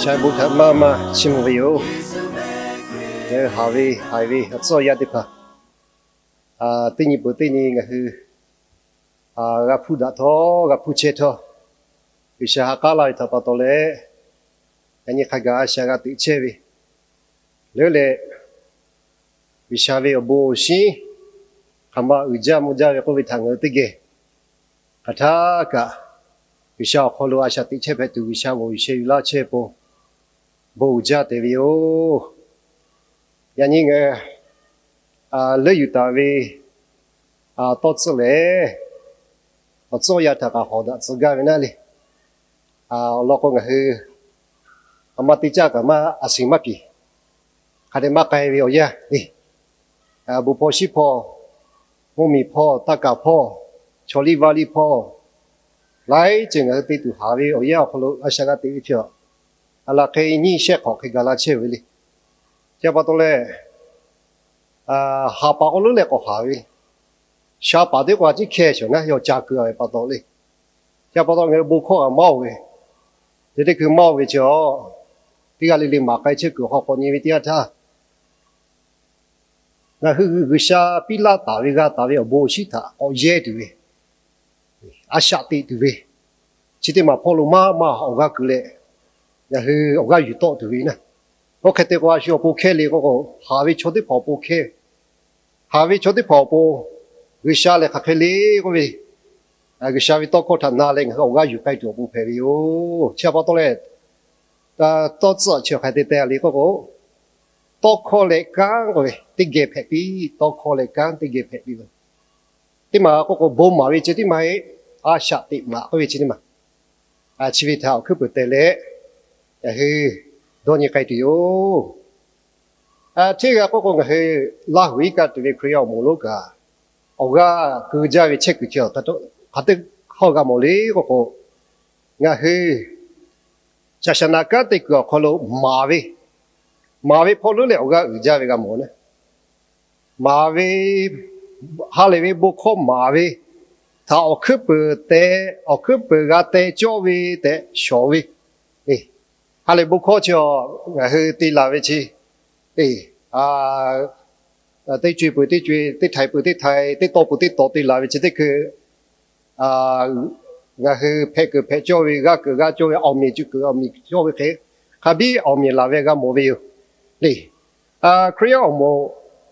Sha bon htaꞈ maˇ maˇ chiˇ mvuh ve yoˬ. Ngaˬ hui haˍ ve haiˬ ve awˬ tcuhˉ awˬ yanˇ teˇ hpaˍ, teˇ nyi peuˬ teˇ nyi ngaˬ hui g'a hpuˇ daꞈ htawˇ, g'a hpuˇ chehˇ htawˇ, G'uiˬsha ha k'aˉ laˇ ve htaꞈ pa taw leh, yaꞈ nyi hk'a gaˬ a shaꞈ g'a teꞈ chehˇ ve leuˉ leh, G'uiˬsha ve awˬ bon awˬ shinˉ hk'aˬ ma uiˍ jaˇ mvuh jaˇ ve k'oˆ ve htaꞈ ngaˬ hui teˇ geh hk'aˬ htaˇ kaꞈ, G'uiˬsha awˬ hk'aw lo a shaꞈ teꞈ chehˇ hpehꞈ tuˬ, G'uiˬsha g'awˬ yuˬ sheh yuˬ laˇ chehˇ pon bon uiˍ jaˇ te ve yoˬ. Yaꞈ nyi ngaˬ leuˉ yuˬ taˍ ve tawˇ tcuhˆ lehˬ, awˬ tcuhˉ awˬ yanˇ htaꞈ kaꞈ hawˍ daꞈ tcuh gaˇ ve naˉ le. Awˬ lawn k'o, ngaˬ hui a ma teˇ caˇ kaꞈ maˇ a siˍ maˇ piˍ, hk'a dehꞈ maˇ k'ai ve awˬ yanˇ le. Bon hpawˇ shiˉ hpawˇ, mvuhˇmiˬ hpawˇ, taˇ kaˍ hpawˇ, chaw liˇ vaˇ liˇ hpawˇ, laiˉ ceuˬ ngaˬ hui te tuˬ haˍ ve awˬ yanˇ awˬ hk'aw lo a shaꞈ g'a teꞈ ve chaw, a laˬ hk'e nyiˇ shehˆ hk'awꞈ hk'e gaˬ la chehˇ ve le. Chi pa taw leh, haˍ paˍ k'o leuˉ leh k'awꞈ haˍ ve, sha paˍ teˇ k'o a ciˉ hkehˇ shawˍ naˉ yawˇ ca keu ve pa taw le. Chi pa taw ngaˬ hui bon hkawˇ g'a maˇ oˬ ve, te teˇ hkui maˇ oˬ ve chi, teˇ g'aˇ le le maˍ k'ai chehˇ kuiˬ awˬ hk'aw k'awꞈ nyi ve teˇ yanˇ htaˇ, ngaˬ hui G'uiˬsha piˇ laˇ taˍ ve g'a taˍ ve awˬ bon awˬ shinˉ htaꞈ k'awꞈ yehˇ tuˬ ve, a shaꞈ teꞈ tuˬ ve, chi teˇ maˬ hpawˇ lo maˇ maˇ awˬ g'aˇ kuiˬ leh, ngaˬ hui awˬ g'aˇ yuˬ tawˆ tuˬ ve naˉ. Oˇ hk'e te k'o, a shu awˬ pon hkehˇ le k'o k'o, haˍ ve chaw teˇ hpaˍ awˬ pon hkehˇ, haˍ ve chaw teˇ hpaˍ awˬ pon G'uiˬsha lehˬ hk'aˬ hk'e le k'oˆ ve, G'uiˬsha ve tawˇ hkawˇ htaꞈ na leh ngaˬ hui awˬ g'aˇ yuˬ k'ai tuˬ awˬ pon hpehꞈ ve yoˬ. Chi pa taw leh, tawˇ tcuhˉ chi hk'aˬ hk'e te te le k'oˆ k'o, tawˇ hkawˇ leh kanˉ k'oˆ ve teˇ geh hpehꞈ piˇ, tawˇ hkawˇ leh kanˉ teˇ geh hpehꞈ piˇ ve. Teˇ maˬ k'oˆ k'o, bon maˍ ve ceh tiˉ maˇ heˆ, a shaꞈ teꞈ maˍ k'oˆ ve ceh tiˉ maˬ, chi ve htaꞈ awˬ hkuiˉ peuˬ teh leh, ngaˬ hui dawˇ nyi k'ai tuˬ yoˬ. Hteˇ g'a k'oˆ k'o, ngaˬ hui Laˇ huˍ iˉ kaˆ tuˬ ve Hkriꞈ yaˇ awˬ moˍ lonˉ kaꞈ, awˬ g'aˇ keu jaˇ ve chehˇ kuiˬ chi hk'aˬ teˇ hkawˇ g'a mawˬ le k'oˆ k'o, ngaˬ hui caˍ shaˍ naˍ kanˉ te kuiˬ awˬ hk'aw lo maˍ ve, maˍ ve hpawˇ leuˉ leh awˬ g'aˇ uiˍ jaˇ ve g'a mawˬ naˉ. Maˍ ve, ha lehˬ ve bon hkawˇ maˍ ve htaꞈ awˬ hkuiˉ peuˬ teh, awˬ hkuiˉ peuˬ g'a teh cawˇ ve tehꞈ shawˍ ve, ha lehˬ bon hkawˇ chi ngaˬ hui te laˬ ve chi, teˇ co-e peuˬ teˇ co-e, teˇ htaiˍ peuˬ teˇ htaiˍ, teˇ taw peuˬ teˇ taw te laˬ ve chi teˇ hkui ngaˬ hui hpehꞈ kuiˬ hpehꞈ cawˇ ve, g'a kuiˬ g'a cawˇ ve, awˬ meꞈ cuˇ kuiˬ awˬ meꞈ cawˇ ve hk'e, hk'a biˇ awˬ meꞈ laˬ ve g'a mawˬ ve yoˬ le. Hkriꞈ yaˇ awˬ moˍ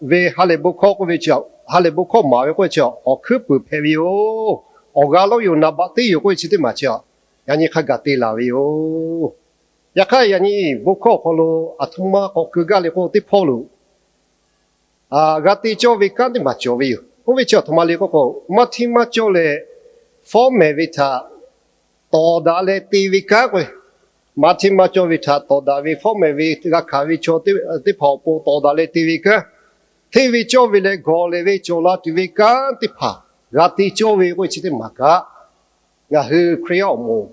ve ha lehˬ bon hkawˇ k'oˆ ve chi, ha lehˬ bon hkawˇ maˍ ve k'oˆ ve chi, awˬ hkuiˉ peuˬ hpehꞈ ve yoˬ. Awˬ g'a lonˉ yoˬ, naˍ baꞈ teˇ yoˬ k'oˆ ve chi teˇ maˬ chi, yaꞈ nyi hk'a gaˬ te laˬ ve yoˬ. Yaꞈ hk'aˇ, yaꞈ nyi bon hkawˇ awˬ hk'aw lo aˬ htoꞈ ma k'awꞈ keu gaˇ le k'oˆ, teˇ hpawˇ lo g'a te cawˇ ve kanˉ teˇ maˬ cawˬ ve yoˬ. Oˇ ve chi aˬ htoꞈ ma le k'oˆ k'o, maˇ hteˇ maˇ cawˇ leh fawˉ mehˍ ve htaꞈ tawˍ daꞈ leh te ve kanˉ k'o, maˇ hteˇ maˇ cawˇ ve htaꞈ tawˍ daꞈ ve, fawˉ mehˍ ve g'a hkanˍ ve chaw teˇ hpaˍ awˬ pon tawˍ daꞈ leh te ve kanˉ, hteˇ ve cawˇ ve leh gawˬ lehˬ ve cawˬ la tuˬ ve kanˉ teˇ hpaˍ g'a te cawˇ ve k'oˆ ve chi teˇ maˬ kaꞈ, ngaˬ hui Hkriꞈ yaˇ awˬ moˍ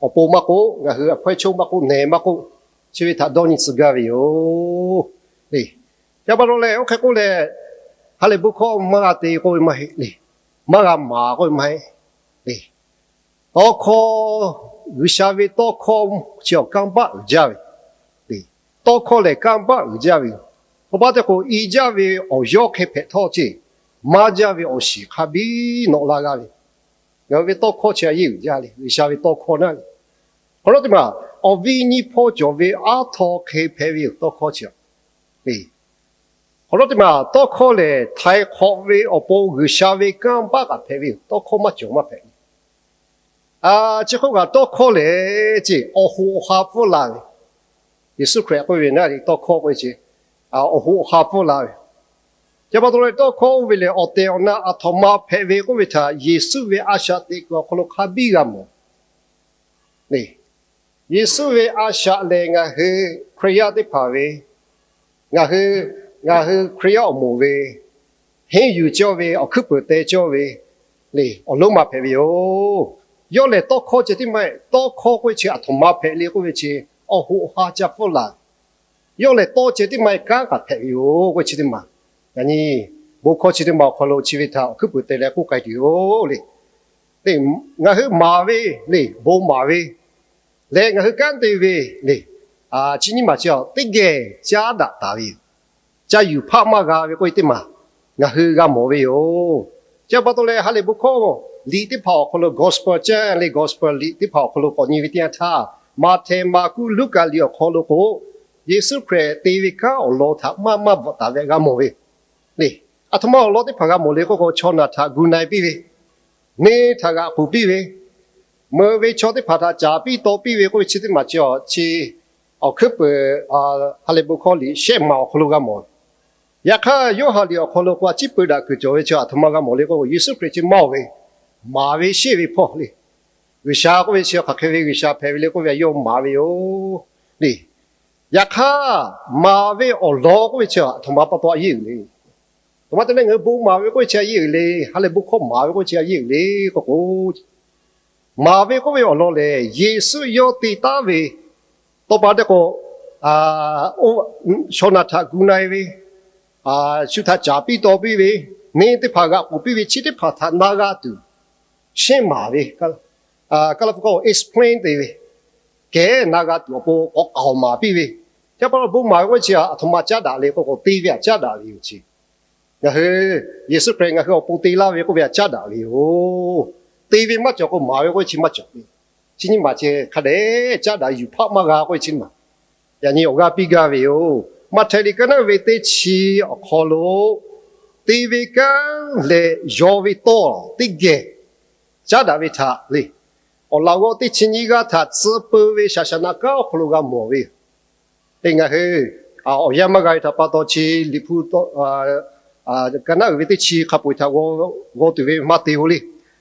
awˬ pon maˇ k'oˆ, ngaˬ hui awˬ hpawehˇ choˉ maˇ k'oˆ, nehˬ maˇ k'oˆ, chi ve htaꞈ dawˇ nyi tcuh gaˇ ve yoˬ le. Chi pa taw leh, oˇ hk'e k'oˆ leh, ha lehˬ bon hkawˇ maˇ g'a te k'oˆ ve maˇ heˆ le. Maˇ g'a maˍ k'oˆ ve maˇ heˆ le. Tawˇ hkawˇ, G'uiˬsha ve tawˇ hkawˇ chi awˬ kanˇ baˆ uiˍ jaˇ ve, tawˇ hkawˇ lehˬ kanˇ baˆ uiˍ jaˇ ve yoˬ. Awˬ pa taw k'o, i jaˇ ve awˬ yawˇ hk'e hpehꞈ htawˇ ceˇ, maˇ jaˇ ve awˬ shiˍ hk'a biˇ nawꞈ la g'a ve, ngaˬ hui ve tawˇ hkawˇ chi a yeˇ uiˍ jaˇ le. G'uiˬsha ve tawˇ hkawˇ naˉ le. Hk'aw lo teˇ maˬ awˬ viˉ nyiˇ hpawˇ cawˬ ve aˉ htaw hk'e hpehꞈ ve yoˬ, tawˇ hkawˇ chi le. Hk'aw lo teˇ maˬ tawˇ hkawˇ lehˬ, htaiˍ hk'awꞈ ve awˬ pon G'uiˬsha ve kanˇ baˆ kaꞈ hpehꞈ ve yoˬ. Tawˇ hkawˇ maˇ cawˬ maˇ hpehꞈ ve. Chi hk'oˆ kaꞈ tawˇ hkawˇ lehˬ ceˇ, awˬ hoꞈ awˬ ha pfuhˇ la ve, Yeˍsuˆ Hkriꞈ k'oˆ ve naˉ le, tawˇ hkawˇ k'oˆ ve chi, awˬ hoꞈ awˬ ha pfuhˇ la ve. Chi pa taw leh, tawˇ hkawˇ oˇ ve lehˬ awˬ tehˬ awˬ na aˬ htoꞈ ma hpehꞈ ve k'oˆ ve htaꞈ Yeˍsuˆ ve a shaꞈ teꞈ kuiˬ awˬ hk'aw lo hk'a biˇ g'a mawˬ le. Yeˍsuˆ ve a shaꞈ lehˬ, ngaˬ hui Hkriꞈ yaˇ teˇ hpaˍ ve, ngaˬ hui, ngaˬ hui Hkriꞈ yaˇ awˬ moˍ ve, henˇ yuˬ cawˇ ve, awˬ hkuiˉ peuˬ te cawˇ ve le, awˬ lonˉ ma hpehꞈ ve yoˬ. Yawˇ lehˬ tawˇ hkawˇ ceh tiˉ maˇ heˆ. Tawˇ hkawˇ k'oˆ ve chi aˬ htoꞈ ma hpehꞈ le k'oˆ ve chi, awˬ hoꞈ awˬ ha ca pfuhˇ la ve. Yawˇ lehˬ tawˇ ceh tiˉ maˇ heˆ, kanˉ kaꞈ hpehꞈ ve yoˬ k'oˆ ve chi teˇ maˬ, yaꞈ nyi bon hkawˇ chi teˇ maˬ awˬ hk'aw lo chi ve htaꞈ awˬ hkuiˉ peuˬ te leh k'oˆ k'ai tuˬ yoˬ le. Ngaˬ hui maˍ ve le, bon maˍ ve leh ngaˬ hui kanˉ te ve le, chi nyiˇ maˬ chi teˇ geh caˉ daꞈ taˍ ve yoˬ. Ca yuˬ hpaˆ maˇ g'a ve k'oˆ ve teˇ maˬ ngaˬ hui g'a mawˬ ve yoˬ. Chi pa taw leh ha lehˬ bon hkawˇ liꞈ teˇ hpaˍ awˬ hk'aw lo, gospel caˇ leh gospel liꞈ teˇ hpaˍ awˬ hk'aw lo k'awꞈ nyi ve teˇ yanˇ htaˇ, Maꞈhtehˍ, Maˍkuˆ, Luˉkaꞈ liꞈ awˬ hk'aw lo k'o, Yeˍsuˆ Hkriꞈ te ve kanˉ awˬ lawn htaꞈ maˇ maˇ bvuhꞈ taˍ ve g'a mawˬ ve le. Aˬ htoꞈ ma awˬ lawn teˇ hpaˍ g'a mawˬ le k'oˆ k'o, chaw naˬ htaꞈ gu na-e piˇ ve, neˇ htaꞈ g'aꞈ k'oˬ piˇ ve, meuꞈ ve chaw teˇ hpaˍ htaꞈ caˍ piˇ taw piˇ ve k'oˆ ve chi teˇ maˬ chi, chi awˬ hkuiˉ peuˬ ha lehˬ bon hkawˇ liꞈ shehˆ maˬ awˬ hk'aw lo g'a mawˬ. Yaꞈ hk'aˇ, Yoˇhanˬ liꞈ awˬ hk'aw lo k'o, a ciˉ peu daꞈ kuiˬ cawˬ ve chi aˬ htoꞈ ma g'a mawˬ le k'o, Yeˍsuˆ Hkriꞈ chi maˇ oˬ ve, maˍ ve sheˆ ve hpawˇ le. G'uiˬsha k'oˆ ve chi hk'aˬ hk'e ve G'uiˬsha hpehꞈ ve le k'oˆ ve, yawˇ maˍ ve yoˬ le. Yaꞈ hk'aˇ, maˍ ve awˬ lawn k'oˆ ve chi aˬ htoꞈ ma pa taw a yeˇ uiˍ le. Aˬ htoꞈ ma te leh ngaˬ hui bon maˍ ve k'oˆ ve chi a yeˇ uiˍ le, ha lehˬ bon hkawˇ maˍ ve k'oˆ ve chi a yeˇ uiˍ le k'oˆ k'o, maˍ ve k'oˆ ve awˬ lawn lehˬ, Yeˍsuˆ yawˇ te taˉ ve, tawˇ pa teˇ k'o, chaw naˬ htaꞈ gu na-e ve, shu htaꞈ caˍ piˇ taw piˇ ve, neˇ teˇ hpaˍ g'aꞈ k'oˬ piˇ ve, chi teˇ hpaˍ htaꞈ na g'a tuˬ, shehˆ maˍ ve, Kaˇlaˇ hpu hkawˇ explain te ve, kehˉ na g'a tuˬ awˬ pon k'awꞈ k'aoˍ maˍ piˇ ve, chi pa taw bon maˍ ve k'oˆ ve chi aˬ htoꞈ ma caˉ daꞈ le k'oˆ k'o, te ve htaꞈ caˉ daꞈ ve yoˬ chi. Ngaˬ hui, Yeˍsuˆ Hkriꞈ ngaˬ hui awˬ pon te laˇ ve k'oˆ ve htaꞈ caˉ daꞈ ve yoˬ. Te ve maˇ cawˬ k'o maˍ ve k'oˆ ve chi maˇ cawˬ ve. Chi nyiˇ maˬ chi hk'a dehꞈ caˉ daꞈ yuˬ hpaˆ maˇ g'a k'oˆ ve chi maˬ, yaꞈ nyi awˬ g'aˇ piˇ gaˇ ve yoˬ. Maꞈhtehˍ liꞈ ka naˉ ve teˇ chi awˬ hk'aw lo, te ve kanˉ leh yaw ve tawˇ teˇ geh caˉ daꞈ ve htaꞈ le, awˬ laꞈ g'awˇ teˇ chi nyiˇ g'aˇ htaꞈ tcuh peu ve shaˍ shaˍ naꞈ kanˉ awˬ hk'aw lo g'a mawˬ ve yoˬ. Te ngaˬ hui awˬ yanˇ maˇ g'a ve htaꞈ pa taw chi Liꞈ hpu ka naˉ uiˍ ve teˇ chi hk'a peu-eˬ htaꞈ g'aw tuˬ ve maˇ te-o le.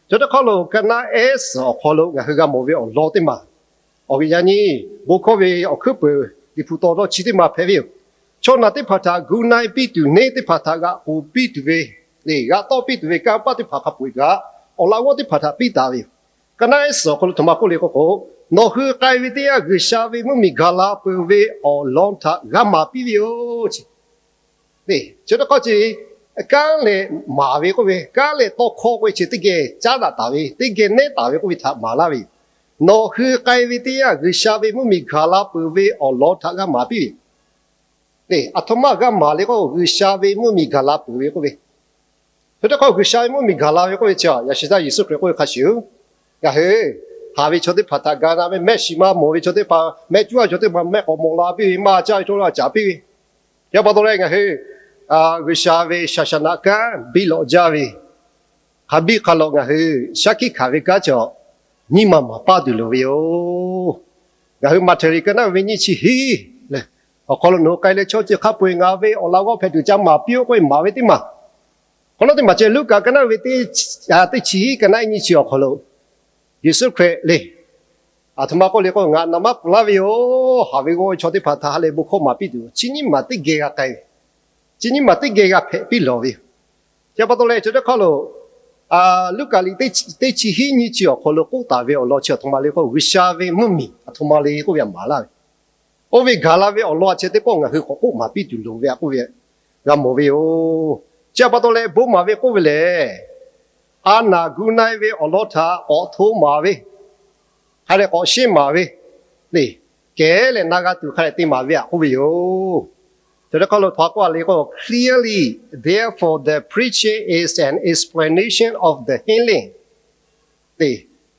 Chaw teˇ hk'aˇ lo ka naˉ ehˉ suhˍ awˬ hk'aw lo ngaˬ hui g'a mawˬ ve awˬ lawn teˇ maˬ, awˬ g'aˇ yaꞈ nyi bon hkawˇ ve awˬ hkuiˉ peuˬ Liꞈ hpu taw dawˇ chi teˇ maˬ hpehꞈ ve yoˬ. Chaw naˬ teˇ hpaˍ htaꞈ gu na-e piˇ tuˬ, neˇ teˇ hpaˍ htaꞈ g'aꞈ k'oˬ piˇ tuˬ ve le, g'aꞈ tawˆ piˇ tuˬ ve kanˇ paˆ teˇ hpaˍ hk'a peu-eˬ kaꞈ, awˬ laꞈ g'awˇ teˇ hpaˍ htaꞈ piˇ taˍ ve yoˬ. Ka naˉ ehˉ suhˍ awˬ hk'aw lo aˬ htoꞈ ma k'oˆ le k'oˆ k'o, nawˬ hui k'ai ve teˇ yanˇ G'uiˬsha ve mvuhˇmiˬ gaˬ la peuˬ ve awˬ lawn htaꞈ g'a maˍ piˇ ve yoˬ chi. Chi teˇ hk'awˇ chi, kanˉ leh maˍ ve k'oˆ ve, kanˉ leh tawˇ hkawˇ k'oˆ ve chi teˇ geh caˉ daꞈ taˍ ve, teˇ geh nehˉ taˍ ve k'oˆ ve htaꞈ maˍ laˇ ve yoˬ. Nawˬ hui k'ai ve teˇ yanˇ G'uiˬsha ve mvuhˇmiˬ gaˬ la peuˬ ve awˬ lawn htaꞈ g'a maˍ piˇ ve yoˬ. Aˬ htoꞈ ma g'a maˍ le k'o, G'uiˬsha ve mvuhˇmiˬ gaˬ la peuˬ ve k'oˆ ve, chi teˇ hk'awˇ G'uiˬsha ve mvuhˇmiˬ gaˬ la ve k'oˆ ve chi, yaꞈ shi taˇ Yeˍsuˆ Hkriꞈ k'oˆ ve hk'a shuˍ, ngaˬ hui haˍ ve chaw teˇ hpaˍ htaꞈ ga na ve, mehˆ shiˍ maˇ mawˬ ve chaw teˇ hpaˍ, mehˆ cuˉ a chaw teˇ hpaˍ, mehˆ k'awꞈ mawˬ la piˇ ve, maˇ caˇ ve chaw teˇ hpaˍ caˍ piˇ ve, yaꞈ pa taw leh ngaˬ hui G'uiˬsha ve shaˍ shaˍ naꞈ kanˉ biˇ lawꞈ jaˇ ve, hk'a biˇ hk'a lawꞈ ngaˬ hui shaˉ hkiˆ hkanˍ ve kanˉ chi nyiˇ maˬ maˍ paˇ tuˬ loˍ ve yoˬ. Ngaˬ hui Maꞈhtehˍ liꞈ ka naˉ ve nyiˇ chi hiˉ lehˬ, awˬ hk'aw lo nawˬ hui k'ai leh chaw chi hk'a peu-eˬ ngaˬ ve awˬ laꞈ g'awˇ hpehꞈ tuˬ ca maˍ piˇ-oˆ k'oˆ ve maˍ ve teˇ maˬ, hk'aw lo teˇ maˬ ceh Luˉkaꞈ ka naˉ ve teˇ chi hiˉ ka naˉ nyiˇ chi awˬ hk'aw lo, Yeˍsuˆ Hkriꞈ le, aˬ htoꞈ ma k'oˆ le k'o, ngaˬ naˍ manˇ pfuhˍ laˇ ve yoˬ. Haˍ ve g'awˇ ve chaw teˇ hpaˍ htaꞈ ha lehˬ bon hkawˇ maˍ piˇ tuˬ, chi nyiˇ maˬ teˇ geh g'a k'ai ve, chi nyiˇ maˬ teˇ geh g'a hpehꞈ piˇ lawˬ ve yoˬ. Chi pa taw leh chi teˇ hk'aˇ lo Luˉkaꞈ liꞈ teˇ chi hiˉ nyiˇ chi awˬ hk'aw lo k'oˆ taˍ ve awˬ lawn chi aˬ htoꞈ ma le k'o, G'uiˬsha ve mvuhˇmiˬ aˬ htoꞈ ma le k'oˆ ve htaꞈ maˍ laˇ ve, oˇ ve gaˬ la ve awˬ lawn a ceh teˇ pawˆ ngaˬ hui k'awꞈ k'oˆ maˍ piˇ tuˬ loˍ ve htaꞈ k'oˆ ve g'a mawˬ ve yoˬ. Chi pa taw leh bon maˍ ve k'oˆ ve lehˬ, a naˍ gu na-e ve awˬ lawn htaꞈ k'awꞈ hto maˍ ve, hk'a dehꞈ k'awꞈ sheˆ maˍ ve le, kehˉ leh na g'a tuˬ hk'a dehꞈ te maˍ ve htaꞈ k'oˆ ve yoˬ. Chi teˇ hk'aˇ lo htaꞈ k'oˆ a le k'o, clearly, therefore the preaching is an explanation of the healing.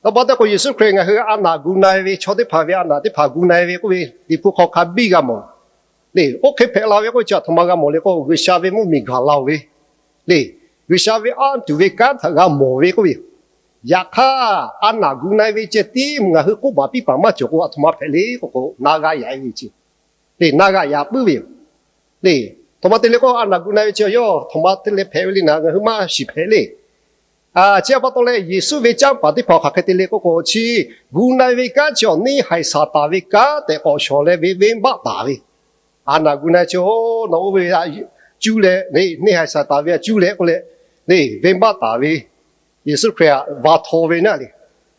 Tawˇ pa teˇ k'o Yeˍsuˆ Hkriꞈ ngaˬ hui a naˍ gu na-e ve, chaw teˇ hpaˍ ve a naˍ teˇ hpaˍ gu na-e ve k'oˆ ve Liꞈ hpu hk'aw hk'a biˇ g'a mawˬ le. Oˇ hk'e hpehꞈ la ve k'oˆ ve chi aˬ htoꞈ ma g'a mawˬ le k'o, G'uiˬsha ve mvuhˇmiˬ gaˬ la-oˬ ve le, G'uiˬsha ve anˇ tuˬ ve kanˉ htaꞈ g'a mawˬ ve k'oˆ ve yoˬ. Yaꞈ hk'aˇ, a naˍ gu na-e ve ceh tiˉ ngaˬ hui k'oˆ maˍ piˇ paˍ maˇ cawˬ k'o, aˬ htoꞈ ma hpehꞈ le k'oˆ k'o, na g'a yaꞈ ve yoˬ. Le, na g'a yaꞈ puiˉ ve yoˬ. Le, aˬ htoꞈ ma te le k'o, a naˍ gu na-e ve chi yawˇ aˬ htoꞈ ma te leh hpehꞈ ve le, ngaˬ hui maˇ shiˍ hpehꞈ le. Chi pa taw leh Yeˍsuˆ ve canˇ paˍ teˇ hpaˍ hk'aˬ hk'e te le k'oˆ k'o, chi gu na-e ve kanˉ chi awˬ neˇ haiˬ Saˍtanˍ ve kanˉ tehꞈ k'awꞈ shawˍ leh ve venˇbaˆ taˍ ve, a naˍ gu na-e chi nawˬ oˇ ve cuˇ leh, neˇ haiˬ Saˍtanˍ ve a cuˇ leh k'oˆ leh, le, venˇbaˆ taˍ ve, Yeˍsuˆ Hkriꞈ htaꞈ va htaw ve naˉ le.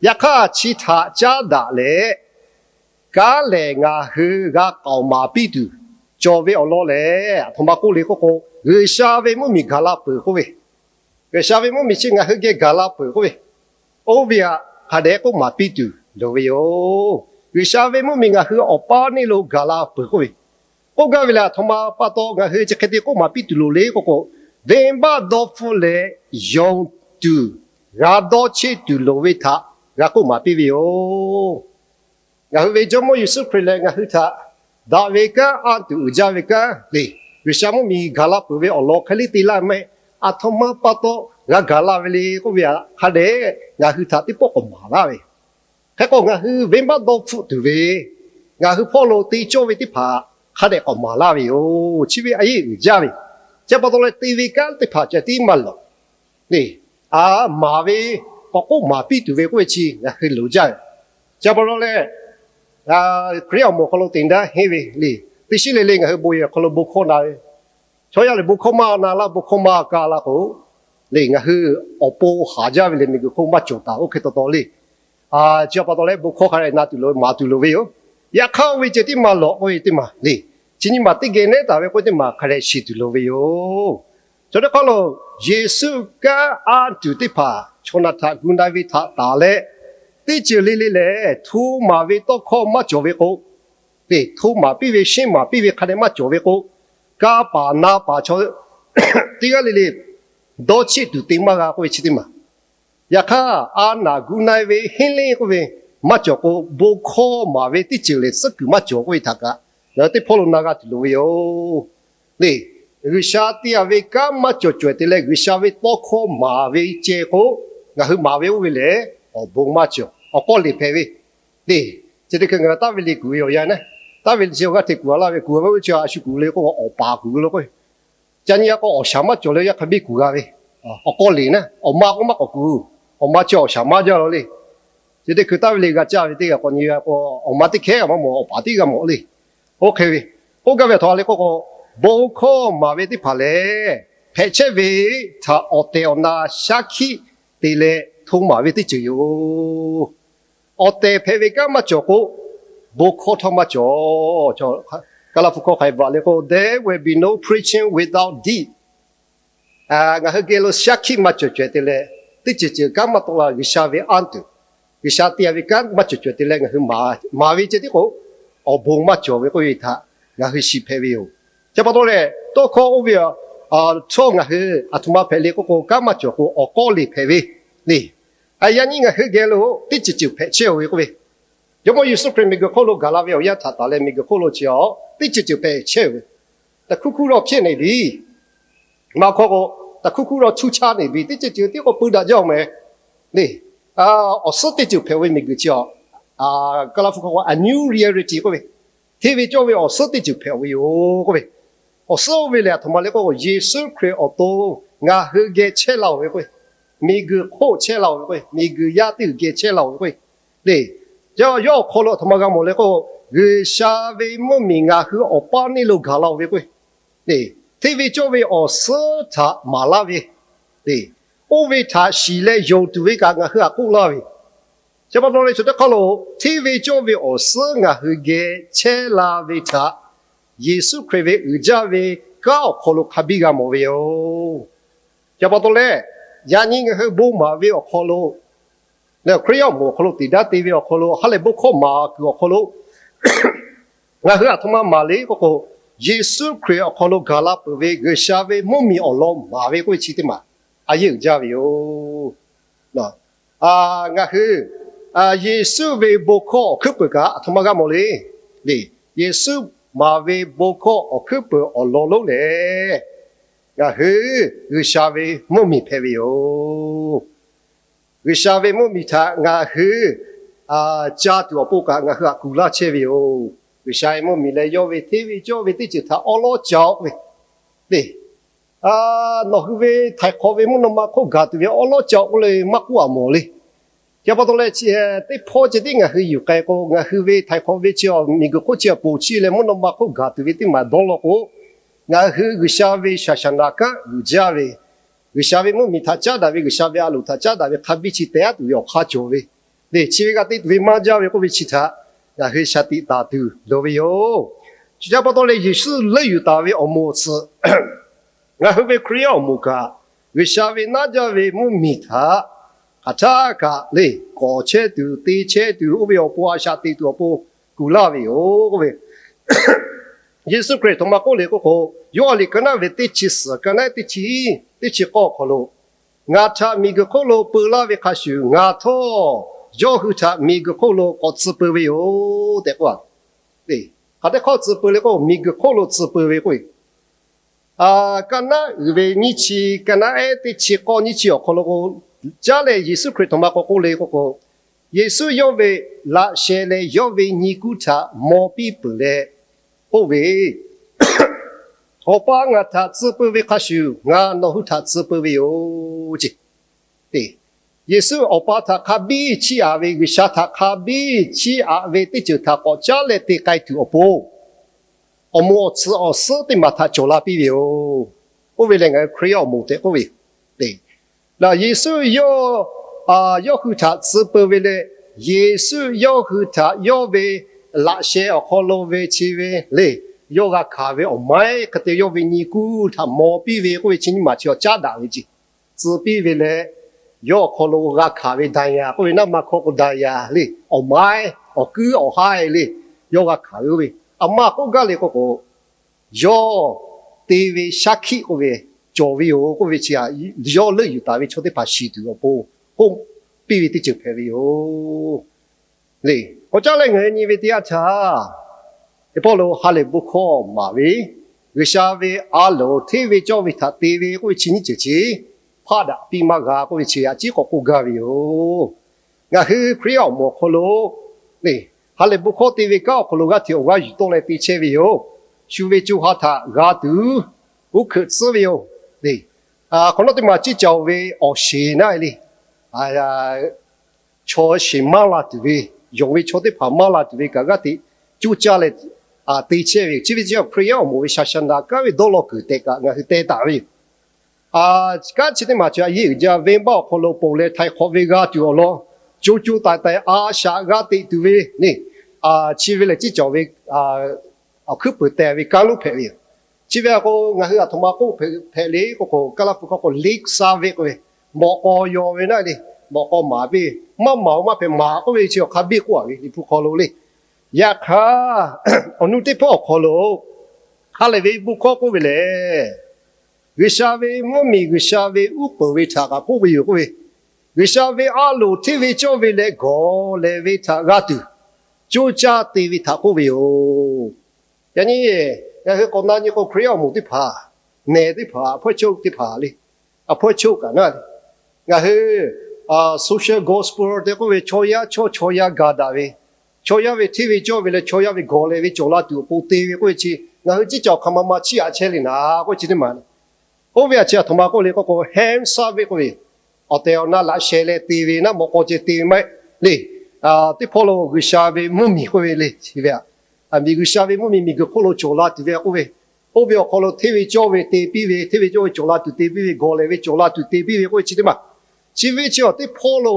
Yaꞈ hk'aˇ, chi htaꞈ caˉ daꞈ leh, kanˉ lehˬ ngaˬ hui g'a k'aoˍ maˍ piˇ tuˬ cawˬ ve awˬ lawn lehˬ, aˬ htoꞈ ma k'oˆ le k'oˆ k'o, G'uiˬsha ve mvuhˇmiˬ gaˬ la peuˬ k'oˆ ve, G'uiˬsha ve mvuhˇmiˬ chi ngaˬ hui geh gaˬ la peuˬ k'oˆ ve, oˇ ve htaꞈ hk'a dehꞈ k'oˆ maˍ piˇ tuˬ loˍ ve yoˬ. G'uiˬsha ve mvuhˇmiˬ ngaˬ hui awˬ paˇ neˇ lo gaˬ la peuˬ k'oˆ ve, k'oˆ gaˇ ve lehˬ, aˬ htoꞈ ma pa taw ngaˬ hui chi hk'e te k'oˆ maˍ piˇ tuˬ loˍ le k'oˆ k'o, venˇbaˆ dawˇ hpfuhˆ leh yonˍ tuˬ, g'a dawˇ cheˆ tuˬ loˍ ve htaꞈ g'a k'oˆ maˍ piˇ ve yoˬ. Ngaˬ hui ve Jawˇmawˇ Yeˍsuˆ Hkriꞈ lehˬ, ngaˬ hui htaꞈ daꞈ ve kanˉ, anˇ tuˬ uiˍ jaˇ ve kanˉ le, G'uiˬsha mvuhˇmiˬ gaˬ la peuˬ ve awˬ lawn hk'e le te laˇ mehˆ. Aˬ htoꞈ ma pa taw g'a gaˬ la ve le k'oˆ ve htaꞈ hk'a dehꞈ ngaˬ hui htaꞈ teˇ pawˆ k'awꞈ maˍ laˇ ve. Hk'e k'o, ngaˬ hui venˇbaˆ dawˇ hpfuhˆ tuˬ ve, ngaˬ hui hpawˇ lo te cawˇ ve teˇ hpaˍ hk'a dehꞈ k'awꞈ maˍ laˇ ve yoˬ. Chi ve a yeˇ uiˍ jaˇ ve. Chi pa taw leh, te ve kanˉ teˇ hpaˍ ca tiˉ maˇ lawꞈ le, a, maˍ ve k'awꞈ k'oˆ maˍ piˇ tuˬ ve k'oˆ ve chi ngaˬ hui loˍ jaˇ ve. Chi pa taw leh, Hkriꞈ yaˇ awˬ moˍ awˬ hk'aw lo teꞈ daˇ henˇ ve le, teˇ shiˉ le le ngaˬ hui bon yehˬ awˬ hk'aw lo bon hkawˇ na ve, chaw yaˇ lehˬ bon hkawˇ maˇ na laˇ, bon hkawˇ maˇ ka la k'o le, ngaˬ hui awˬ pon haˍ jaˇ ve lehˬ, miˬguiˬ hk'oˆ maˇ cawˬ taˍ. Oˇ hk'e taw taw le, chi pa taw leh bon hkawˇ hk'a dehꞈ na tuˬ loˍ, maˍ tuˬ loˍ ve yoˬ. Yaꞈ hk'aˇ, oˇ ve ceh tiˉ maˇ lawꞈ k'oˆ ve teˇ maˬ le, chi nyi ma teˇ geh nehˉ taˍ ve k'oˆ teˇ maˬ hk'a dehꞈ shiˍ tuˬ loˍ ve yoˬ. Chaw teˇ hk'aˇ lo, Yeˍsuˆ kanˉ anˇ tuˬ teˇ hpaˍ chaw naˬ htaꞈ gu na ve htaꞈ taˍ leh, teˇ ceuˬ le le lehˬ hto maˍ ve tawˇ hkawˇ maˇ cawˬ ve k'o, le hto maˍ piˇ ve, sheˉ maˍ piˇ ve hk'a dehꞈ maˇ cawˬ ve k'o, ka paˍ na paˍ chaw teˇ g'aˇ le le dawˇ cheˆ tuˬ te maˇ g'a k'oˆ ve chi teˇ maˬ. Yaꞈ hk'aˇ, a naˬ gu na ve henˇ le k'oˆ ve maˇ cawˬ k'o, bon hkawˇ maˍ ve teˇ ceuˬ lehˬ tcuhˉ kuiˬ maˇ cawˬ k'oˆ ve htaꞈ kaꞈ, ngaˬ hui teˇ hpawˇ lo na g'a tuˬ loˍ ve yoˬ. Le, G'uiˬsha te-a ve kanˉ maˇ cawˬ cawehˬ te leh, G'uiˬsha ve tawˇ hkawˇ maˍ ve ceh k'o, ngaˬ hui maˍ ve oˇ ve lehˬ awˬ bon maˇ cawˬ, awˬ k'awˇ leˬ hpehꞈ ve le. Chi teˇ hkui ngaˬ hui taˇ ve le kuˬ ve awˬ yanˇ naˉ, taˇ ve le chi awˬ g'aˇ hteꞈ kuˬ a laˇ ve, kuˬ a ve chi a shu kuˬ le k'o, awˬ paˍ kuˬ ve lo k'o, ca nyi a k'o awˬ shaˍ maˇ cawˬ leh yaˇ hk'a biˇ kuˬ g'a ve, awˬ k'awˇ leˬ naˉ, awˬ ma k'oˆ maˇ k'awꞈ kuˬ, awˬ ma chi awˬ shaˍ maˇ jaˇ la le. Chi teˇ hkui taˇ ve le g'a caˇ ve teˇ g'aˇ k'awꞈ nyi a k'o, awˬ ma teˇ hkehˉ maˇ mawˬ, awˬ paˍ teˇ g'aˇ mawˬ le. Oˇ hk'e ve, k'oˆ gaˇ ve htaꞈ a le k'oˆ k'o, bon hkawˇ maˍ ve teˇ hpaˍ lehˬ, hpehꞈ chehˇ ve htaꞈ awˬ tehˬ awˬ na shaˉ hkiˆ te leh hto maˍ ve teˇ ceuˬ yoˬ. Awˬ tehˬ hpehꞈ ve kanˉ maˇ cawˬ k'o, bon hkawˇ htawˇ maˇ cawˬ. Kaˍlaˍhpu hkawˇ hk'aˬ hk'e bvuhꞈ le k'o, There will be no preaching without deed. Ngaˬ hui geh lo shaˉ hkiˆ maˇ cawˬ cawehˬ te leh, teˇ ceuˬ ceuˬ kanˉ maˇ tawˆ la, G'uiˬsha ve anˇ tuˬ, G'uiˬsha te-a ve kanˉ maˇ cawˬ cawehˬ te leh ngaˬ hui maˍ ve ceh tiˉ k'o, awˬ bon maˇ cawˬ ve k'oˆ ve htaꞈ ngaˬ hui shiˍ hpehꞈ ve yoˬ. Chi pa taw leh, tawˇ hkawˇ oˇ ve htawˇ ngaˬ hui aˬ htoꞈ ma hpehꞈ le k'oˆ k'o, kanˉ maˇ cawˬ k'o awˬ k'awˇ leˬ hpehꞈ ve le. Yaꞈ nyi ngaˬ hui geh lo teˇ ceuˬ ceuˬ hpehꞈ chehˇ-oˬ ve k'oˆ ve, Jawˇmawˇ Yeˍsuˆ Hkriꞈ miˬguiˬ hk'oˆ lo gaˬ la ve awˬ yanˇ htaꞈ taˍ leh miˬguiˬ hk'oˆ lo chi a teˇ ceuˬ ceuˬ hpehꞈ chehˇ-oˬ ve, taꞈ hkuˇ hkuˇ rawˇ hpehˇ neˍ biˇ, maˇ hkawˇ k'o, taꞈ hkuˇ hkuˇ rawˇ htuˇ chaˇ neˍ biˇ, teˇ ceuˬ ceuˬ tiˉ k'o peu daꞈ jaˇ-oˬ mehˍ le. Awˬ suhˉ teˇ ceuˬ hpehꞈ-oˬ ve miˬguiˬ chi a, Kaˍlaˍhpu hkawˇ k'o a new reality k'oˆ ve, hteˇ ve cawˇ ve awˬ suhˉ teˇ ceuˬ hpehꞈ-oˬ ve yoˬ k'oˆ ve, awˬ suhˉ oˇ ve lehˬ aˬ htoꞈ ma le k'oˆ k'o, Yeˍsuˆ Hkriꞈ awˬ to ngaˬ hui geh chehˇ la-oˬ ve k'oˆ ve, miˬguiˬ hk'oˆ chehˇ la-oˬ ve k'oˆ ve, miˬguiˬ yaˇ teˇ g'uiˬ geh chehˇ la-oˬ ve k'oˆ ve le. Yawˇ awˬ hk'aw lo aˬ htoꞈ ma g'a mawˬ le k'o, G'uiˬsha ve mvuhˇmiˬ ngaˬ hui awˬ paˇ neˇ lo gaˬ la-oˬ ve k'oˆ ve le. Hteˇ ve cawˇ ve awˬ suhˉ htaꞈ maˍ laˇ ve le. Oˇ ve htaꞈ shiˍ leh yonˍ tuˬ ve kaꞈ ngaˬ hui htaꞈ k'oˆ laˇ ve. Chi pa taw leh chaw teˇ hk'aˇ lo hteˇ ve cawˇ ve awˬ suhˉ ngaˬ hui geh chehˇ la ve htaꞈ Yeˍsuˆ Hkriꞈ ve uiˍ jaˇ ve kanˉ awˬ hk'aw lo hk'a biˇ g'a mawˬ ve yoˬ. Chi pa taw leh, yaꞈ nyi ngaˬ hui bon maˍ ve awˬ hk'aw lo, Hkriꞈ yaˇ awˬ moˍ awˬ hk'aw lo teꞈ daˇ te ve awˬ hk'aw lo, ha lehˬ bon hkawˇ maˍ kuiˬ awˬ hk'aw lo ngaˬ hui aˬ htoꞈ ma maˍ le k'oˆ k'o, Yeˍsuˆ Hkriꞈ awˬ hk'aw lo gaˬ la peuˬ ve G'uiˬsha ve mvuhˇmiˬ awˬ lawn maˍ ve k'oˆ ve chi teˇ maˬ a yeˇ uiˍ jaˇ ve yoˬ. Ngaˬ hui Yeˍsuˆ ve bon hkawˇ awˬ hkuiˉ peuˬ kaꞈ aˬ htoꞈ ma g'a mawˬ le. Yeˍsuˆ maˍ ve bon hkawˇ awˬ hkuiˉ peuˬ awˬ lawn lonˉ lehˬ, ngaˬ hui G'uiˬsha ve mvuhˇmiˬ hpehꞈ ve yoˬ. G'uiˬsha ve mvuhˇmiˬ htaꞈ ngaˬ hui ca tuˬ awˬ pon kaꞈ ngaˬ hui htaꞈ kuˬ laˇ chehˇ ve yoˬ. G'uiˬsha ve mvuhˇmiˬ lehˬ, yawˇ ve hteˇ ve cawˇ ve teˇ ceuˬ htaꞈ awˉ lawˉ ca-o ve le. Nawˬ hui ve htaiˍ hk'awꞈ ve mvuhˇ naw ma hk'oˆ gaˬ tuˬ ve awˉ lawˉ ca-o k'oˆ le maˇ k'oˆ a mawˬ le. Chi pa taw leh, teˇ hpawˇ ceh tiˉ ngaˬ hui yuˬ k'ai k'o, ngaˬ hui ve htaiˍ hk'awꞈ ve chi a miˬguiˬ hk'oˆ chi a poˬ chiˇ leh mvuhˇ naw ma hk'oˆ gaˬ tuˬ ve teˇ maˬ dawˇ law k'o, ngaˬ hui G'uiˬsha ve shaˍ shaˍ naˍ kanˉ uiˍ jaˇ ve, G'uiˬsha ve mvuhˇmiˬ htaꞈ caˉ daꞈ ve, G'uiˬsha ve a loˍ htaꞈ caˉ daꞈ ve hk'a biˇ chi teh aˉ tuˬ ve awˬ hk'aˇ cawˬ ve le. Chi ve g'a te tuˬ ve maˇ jaˇ ve k'oˆ ve chi htaꞈ ngaˬ hui shaˍ tiꞈ taˍ tuˬ loˍ ve yoˬ. Chi pa taw leh, Yeˍsuˆ leuˆ yuˬ taˍ ve awˬ moˍ awˬ tsuhꞈ, ngaˬ hui ve Hkriꞈ yaˇ awˬ moˍ kaꞈ, G'uiˬsha ve naˉ jaˇ ve mvuhˇmiˬ htaꞈ hk'aˬ htaˇ kaꞈ le, k'awˍ chehˇ tuˬ, te chehˇ tuˬ, oˇ ve awˬ pon a shaꞈ teꞈ tuˬ awˬ pon kuˬ laˇ ve yoˬ k'oˆ ve. Yeˍsuˆ Hkriꞈ htoꞈ ma k'oˆ le k'oˆ k'o, Yoˇhanˬ liꞈ ka naˆ ve teˇ chi suhˍ, ka naˆ teˇ chi, teˇ chi k'awˇ awˬ hk'aw lo, Ngaˬ htaꞈ miˬguiˬ hk'oˆ lo peu laˇ ve hk'a shuˍ, ngaˬ htawˇ yawˇ hui htaꞈ miˬguiˬ hk'oˆ lo k'awꞈ tcuh peu ve yoˬ tehꞈ k'oˆ a. Hk'aˬ teˇ hk'awˇ tcuh peu le k'o, miˬguiˬ hk'oˆ lo tcuh peu ve k'oˆ ve. Ka naˆ uiˍ ve nyiˇ chi, ka naˆ ehˉ teˇ chi k'awˇ nyiˇ chi awˬ hk'aw lo k'o, caˉ leh Yeˍsuˆ Hkriꞈ htoꞈ ma k'awꞈ k'oˆ le k'oˆ k'o, Yeˍsuˆ yawˇ ve laꞈ sheh leh yawˇ ve nyi kuˇ htaꞈ maw piˇ peuˬ leh k'oˆ ve, Awˬ pa ngaˬ htaꞈ tcuh peu ve hk'a shuˍ, ngaˬ nawˬ hui htaꞈ tcuh peu ve yoˬ ce. Yeˍsuˆ Awˬ pa htaꞈ hk'a biˇ chiˇ aꞈ ve, G'uiˬsha htaꞈ hk'a biˇ chiˇ aꞈ ve teˇ ceuˬ htaꞈ k'awꞈ caˉ leh te k'ai tuˬ awˬ pon, awˬ moˍ awˬ tsuhꞈ awˬ suhˉ teˇ maˬ htaꞈ cawˬ la piˇ ve yoˬ. Oˇ ve lehˬ ngaˬ hui Hkriꞈ yaˇ awˬ moˍ tehꞈ k'oˆ ve yoˬ. Yeˍsuˆ yawˇ, yawˇ hui htaꞈ tcuh peu ve leh, Yeˍsuˆ yawˇ hui htaꞈ yawˇ ve laꞈ sheh awˬ hk'aw lo ve chi ve le, yawˇ g'a hkanˍ ve awˬ maiˉ hk'e te yawˇ ve nyi kuˇ htaꞈ maw piˇ ve k'oˆ ve chi nyiˇ maˬ chi awˬ caˉ daꞈ ve ce. Tcuh piˇ ve leh, yawˇ awˬ hk'aw lo g'a hkanˍ ve daˍyaˍ k'oˆ ve naˆ ma hkawˇ k'o daˍyaˍ le, awˬ maiˉ awˬ kuiˉ awˬ haiˇ le, yawˇ g'a hkanˍ ve oˇ ve, a ma k'oˆ gaˇ le k'oˆ k'o, yawˇ te ve shaˉ hkiˆ k'oˆ ve cawˬ ve yoˬ k'oˆ ve chi, yawˇ leuˆ yuˬ taˍ ve chaw teˇ hpaˍ shiˍ tuˬ awˬ pon k'oˆ piˇ ve teˇ ceuˬ hpehꞈ ve yoˬ. Le, k'awꞈ caˉ leh ngaˬ hui nyi ve teˇ yanˇ htaˇ, Pawˇluꞈ ha lehˬ bon hkawˇ maˍ ve, G'uiˬsha ve a loˍ hteˇ ve cawˇ ve htaꞈ te ve k'oˆ ve chi nyiˇ ceuˬ chi hpaˆ daꞈ piˇ maˇ g'a k'oˆ ve chi a ciˉ k'awꞈ k'oˆ gaˇ ve yoˬ. Ngaˬ hui Hkriꞈ yaˇ awˬ moˍ awˬ hk'aw lo le, ha lehˬ bon hkawˇ te ve kanˉ awˬ hk'aw lo g'aˇ hteꞈ awˬ g'aˇ yuˬ tawˆ leh te chehˇ ve yoˬ. Shu ve co ha htaꞈ g'a tuˬ uˉ hkeuꞈ tcuhˉ ve yoˬ. Hk'awꞈ nawˉ teˇ maˬ ciˇ caoˬ ve awˬ sheˍ naˆ e le, chaw sheˍ maˇ la tuˬ ve, yonˍ ve chaw teˇ hpaˍ maˇ la tuˬ ve kaꞈ g'aˇ hteꞈ coˇ caˇ leh te chehˇ ve yoˬ. Chi ve chi Hkriꞈ yaˇ awˬ moˍ ve shaˍ shaˍ naˍ kanˉ ve dawˇ law kuiˬ tehꞈ kaꞈ ngaˬ hui teh taˍ ve yoˬ. Kanˉ chi teˇ maˬ chi a yeˇ uiˍ jaˇ, venˇbaˆ awˬ hk'aw lo ponˬ leh htaiˍ hk'awꞈ ve g'a tuˬ awˬ lawn, co co taiˍ taiˍ a shaꞈ g'a teꞈ tuˬ ve le, chi ve lehˬ ciˇ caoˬ ve awˬ hkuiˉ puiˍ teh ve kanˉ lonˉ hpehꞈ ve yoˬ. Chi ve a k'o, ngaˬ hui aˬ htoꞈ ma k'oˆ hpehꞈ le k'oˆ k'o, Kaˇlaˇ hpu hkawˇ k'o lake service k'oˆ ve, mawꞈ k'aw yaw ve naˆ e le, mawꞈ k'aw maˍ piˇ, maˇ maˍ-oˬ maˇ hpehꞈ maˍ k'oˆ ve chi awˬ hk'a biˇ k'oˆ a ve Liꞈ hpu hk'aw lo le. Yaꞈ hk'aˇ, awˬ nu teˇ hpawˇ awˬ hk'aw lo ha lehˬ ve bon hkawˇ k'oˆ ve lehˬ, G'uiˬsha ve mvuhˇmiˬ, G'uiˬsha ve uˉ peunˍ ve htaꞈ kaꞈ k'oˆ ve yoˬ k'oˆ ve, G'uiˬsha ve a loˍ hteˇ ve cawˇ ve leh gawˬ lehˬ ve htaꞈ g'a tuˬ, coˇ caˇ te ve htaꞈ k'oˆ ve yoˬ. Yaꞈ nyi ngaˬ hui k'awꞈ na nyi k'o, Hkriꞈ yaˇ awˬ moˍ teˇ hpaˍ, nehˬ teˇ hpaˍ, a hpfuhˇ choˆ teˇ hpaˍ le, a hpfuhˇ choˆ kaꞈ naˆ le, ngaˬ hui social gospel tehꞈ k'oˆ ve, chaw yaˇ chawˇ chaw yaˇ ga daꞈ ve, chaw yaˇ ve hteˇ ve cawˇ ve leh chaw yaˇ ve gawˬ lehˬ ve cawˬ la tuˬ awˬ pon te ve k'oˆ ve chi, ngaˬ hui ciˉ caoˬ hk'aˬ ma ma chiˇ aꞈ chehˇ le naˍ k'oˆ chi teˇ maˬ le. Oˇ ve a chi aˬ htoꞈ ma k'oˆ le k'oˆ k'o, hehˉ saˇ ve k'oˆ ve, awˬ tehˬ awˬ na laꞈ sheh leh te ve naˆ mawꞈ k'aw ceh te ve maˇ heˆ le. Teˇ hpawˇ lo G'uiˬsha ve mvuhˇmiˬ k'oˆ ve le, chi ve a, miˬ G'uiˬsha ve mvuhˇmiˬ miˬguiˬ hk'oˆ lo cawˬ la tuˬ ve k'oˆ ve, oˇ ve awˬ hk'aw lo hteˇ ve cawˇ ve te piˇ ve, hteˇ ve cawˇ ve cawˬ la tuˬ te piˇ ve, gawˬ lehˬ ve cawˬ la tuˬ te piˇ ve k'oˆ ve chi teˇ maˬ. Chi ve chi awˬ teˇ hpawˇ lo